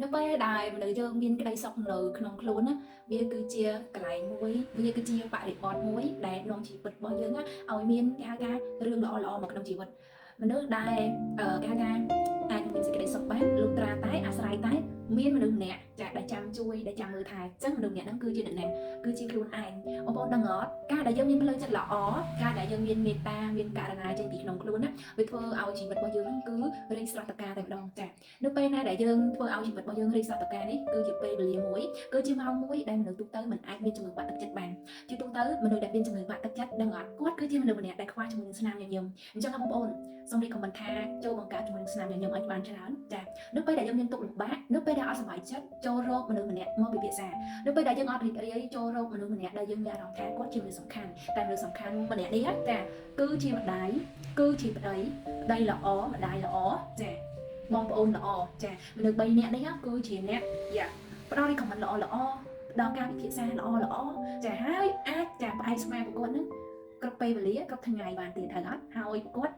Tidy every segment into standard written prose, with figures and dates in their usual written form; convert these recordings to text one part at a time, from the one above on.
នៅពេលដែលមនុស្សយើងមានក្តីសុខនៅក្នុងខ្លួនណាវាគឺជាកន្លែងមួយវាគឺជាបរិបទមួយដែលនាំជីវិតរបស់យើងណាឲ្យមានគេហៅថារឿងល្អៗមកក្នុងជីវិតមនុស្សដែលគេហៅថាអាចមានសេចក្តីសុខបានលុះត្រាតែអាស្រ័យតែមានមនុស្សម្នាក់ចាដែលចាំជួយដែលចាំមើលថែអញ្ចឹងមនុស្សម្នាក់ហ្នឹងគឺជាអ្នកណាគឺជាខ្លួនឯងបងប្អូនដឹងអត់ការដែលយើងមានផ្លូវចិត្តល្អការដែលយើងមានមេត្តាមានករណាចេញពីក្នុងខ្លួនណាវាធ្វើឲ្យជីវិតរបស់យើងហ្នឹងគឺរីកស្រស់ត្រកាលតែម្ដងចា នៅពេលណាដែលយើងធ្វើឲ្យជីវិតរបស់យើងរីកស្រស់ត្រកាលនេះគឺជាពេលវេលាមួយគឺជាម៉ោងមួយដែលមនុស្សទូទៅមិនអាចមានជំងឺបាក់ទឹកចិត្តបានជាទូទៅមនុស្សដែលមានជំងឺបាក់ទឹកចិត្តដឹងអត់គាត់គឺជាមនុស្សម្នាក់ដែលខ្វះជាមួយនឹងស្នាមញញឹមអញ្ចឹងបងប្អូនសូម recommend ថាចូលបង្កើតជាមួយនឹងស្នាមញញឹមឲ្យបានច្រើនចានៅពេលដែលយើងមានទុក្ខលំបាកនៅពេលដែលអត់សប្បាយចិត្តចូលរកមនុស្សម្នាក់មកពិភាក្សានៅពេលដែលយើងអត់រីករាយចូលរកមនុស្សម្នាក់ដែលយើងមានអារម្មណ៍ថាគាត់ជាមនុស្សសំខាន់តែមនុស្សសំខាន់ម្នាក់នេះចាគឺជាម្ដាយគឺជាប្តីប្តីល្អម្ដាយល្អចា បងប្អូនល្អចាមនុស្ស3នាក់នេះគឺជាអ្នកយ៉ាផ្ដល់ recommend ល្អល្អផ្ដល់ការពិភាក្សាល្អល្អចាហើយអាចចាផ្អែកស្មាប្រកួតហ្នឹងគ្រប់ពេលវេលាគ្រប់ថ្ងៃបានទៀតត្រូវអត់ហើយប្រកួត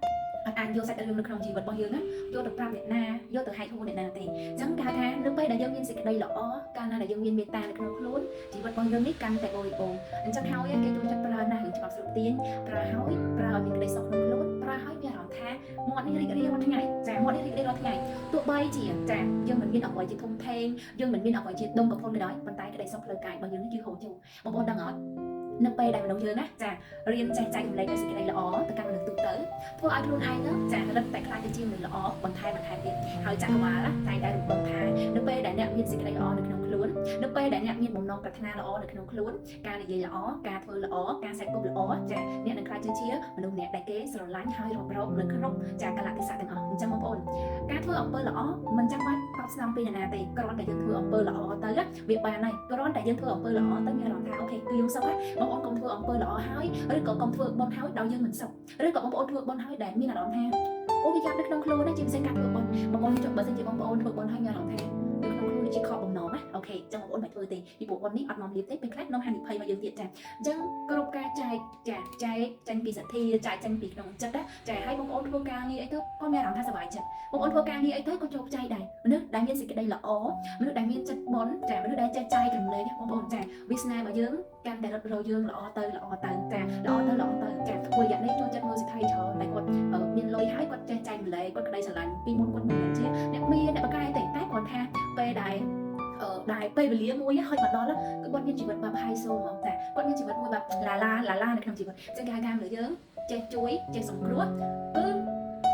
អត់អាចយកសាច់រឿងនៅក្នុងជីវិតរបស់យើងណាយកទៅប្រាប់អ្នកណាយកទៅហែកហួរអ្នកណាទេអញ្ចឹងគេហៅថានៅពេលដែលយើងមានសេចក្តីល្អកាលណាដែលយើងមានមេត្តានៅក្នុងខ្លួនជីវិតរបស់យើងនេះកាន់តែបរិបូរណ៍អញ្ចឹងហើយគេចូលចិត្តប្រើណាស់រឿងច្បាប់ស្រុកទាញប្រើហើយប្រើឲ្យមានក្តីសុខក្នុងខ្លួនប្រើឲ្យមានអារម្មណ៍ថាមាត់នេះរីករាយរាល់ថ្ងៃចាមាត់នេះរីករាយរាល់ថ្ងៃ ទោះបីជាចាយើងមិនមានអ្វីជាធំធេងយើងមិនមានអ្វីជាដុំកំភួនក៏ដោយប៉ុន្តែក្តីសុខផ្លូវកាយរបស់យើងនេះគឺហូរចូលបងប្អូនដឹងអត់នៅពេលដែលមនុស្សយើងណាចារៀនចេះចែករំលែកនូវសេចក្តីល្អទៅកាន់មនុស្សទូទៅធ្វើឲ្យខ្លួនឯងចារឹតតែក្លាយទៅជាមនុស្សល្អបន្ថែមបន្ថែមទៀតហើយចក្រវាលតែងតែរំពឹងថានៅពេលដែលអ្នកមានសេចក្តីល្អនៅក្នុងខ្លួននៅពេលដែលអ្នកមានបំណងប្រាថ្នាល្អនៅក្នុងខ្លួនការនិយាយល្អការធ្វើល្អការសេពគប់ល្អចាអ្នកនឹងក្លាយទៅជាមនុស្សម្នាក់ដែលគេស្រឡាញ់ហើយរាប់រកនៅគ្រប់ចាកលៈទេសៈទាំងអស់អញ្ចឹងបងប្អូន ការធ្វើអំពើល្អមិនចាំបាច់តបស្នងពីនរណាទេគ្រាន់តែយើងធ្វើអំពើល្អទៅវាបានហើយគ្រាន់តែយើងធ្វើអំពើល្អទៅមានអារម្មណ៍ថា okay គឺយើងសុខហើយបងប្អូនកុំធ្វើអំពើល្អហើយឬក៏កុំធ្វើបុណ្យហើយដោយយើងមិនសុខឬក៏បងប្អូនធ្វើបុណ្យហើយដែលមានអារម្មណ៍ថាអូវាយ៉ាប់នៅក្នុងខ្លួនណាជាពិសេសការធ្វើបុណ្យបងប្អូនបើសិនជាបងប្អូនធ្វើបុណ្យហើយមានអារម្មណ៍ថានៅក្នុងខ្លួនជាខកបំណងណា okay ចឹងបងប្អូនមិនធ្វើទេពីព្រោះបុណ្យនេះអត់នាំលាភទេពេលខ្លះនាំហានិភ័យមកយើងទៀតចាអញ្ចឹងគ្រប់ការចែកចាចែកចេញពីសទ្ធាចែកចេញពីក្នុងចិត្តណាចាឲ្យបងប្អូនធ្វើការងារអីទៅក៏មានអារម្មណ៍ថាសប្បាយចិត្ត បងប្អូនធ្វើការងារអីទៅក៏ជោគជ័យដែរមនុស្សដែលមានសេចក្តីល្អមនុស្សដែលមានចិត្តបុណ្យចាមនុស្សដែលចេះចែករំលែកបងប្អូនចាវាសនារបស់យើងកាន់តែរត់រយើងល្អទៅល្អទៅចាល្អទៅល្អទៅចាព្រោះរយៈនេះចូលចិត្តមើលសេដ្ឋីច្រើនតែគាត់មានលុយហើយគាត់ចេះចែករំលែកគាត់ក្តីស្រឡាញ់ពីមុនគាត់មិនមែនជាអ្នកមានអ្នកបកកែទេតែគាត់ថាពេលដែលអឺដែលពេលវេលាមួយហុចមកដល់គឺគាត់មានជីវិតបែប high soul ហ្មងចាគាត់មានជីវិតមួយបែបឡាឡាឡាឡានៅក្នុងជីវិតអញ្ចឹងគេហៅថាមនុស្សយើងចេះជួយចេះសង្គ្រោះគឺ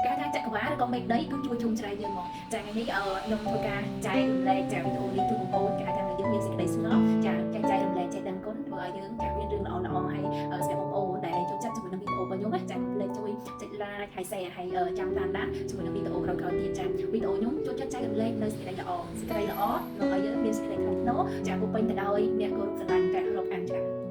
គេថាចក្រវាលឬក៏មេឃដីគឺជួយជុំជ្រែកយើងមកចាថ្ងៃនេះខ្ញុំធ្វើការចែករំលែកចាវីដេអូនេះជូនបងប្អូនគេហៅថាយើងមានសេចក្តីស្ងប់ចាចេះចែករំលែកចេះដឹងគុណធ្វើឲ្យយើងចាមានរឿងល្អល្អហើយសម្រាប់បងប្អូនដែលចូលចិត្តជាមួយនឹងវីដេអូរបស់ខ្ញុំណាចាកុំភ្លេចជួយចុច like ហើយ share ហើយចាំតាមដានជាមួយនឹងវីដេអូក្រោយៗទៀតចាវីដេអូខ្ញុំចូលចិត្តចែករំលែកនៅសេចក្តីល្អសេចក្តីល្អនាំឲ្យយើងមានសេចក្តីថ្លៃថ្នូរចាពោពេញទៅដោយអ្នកគោរពស្រឡាញ់ចារាប់អានច្រើន។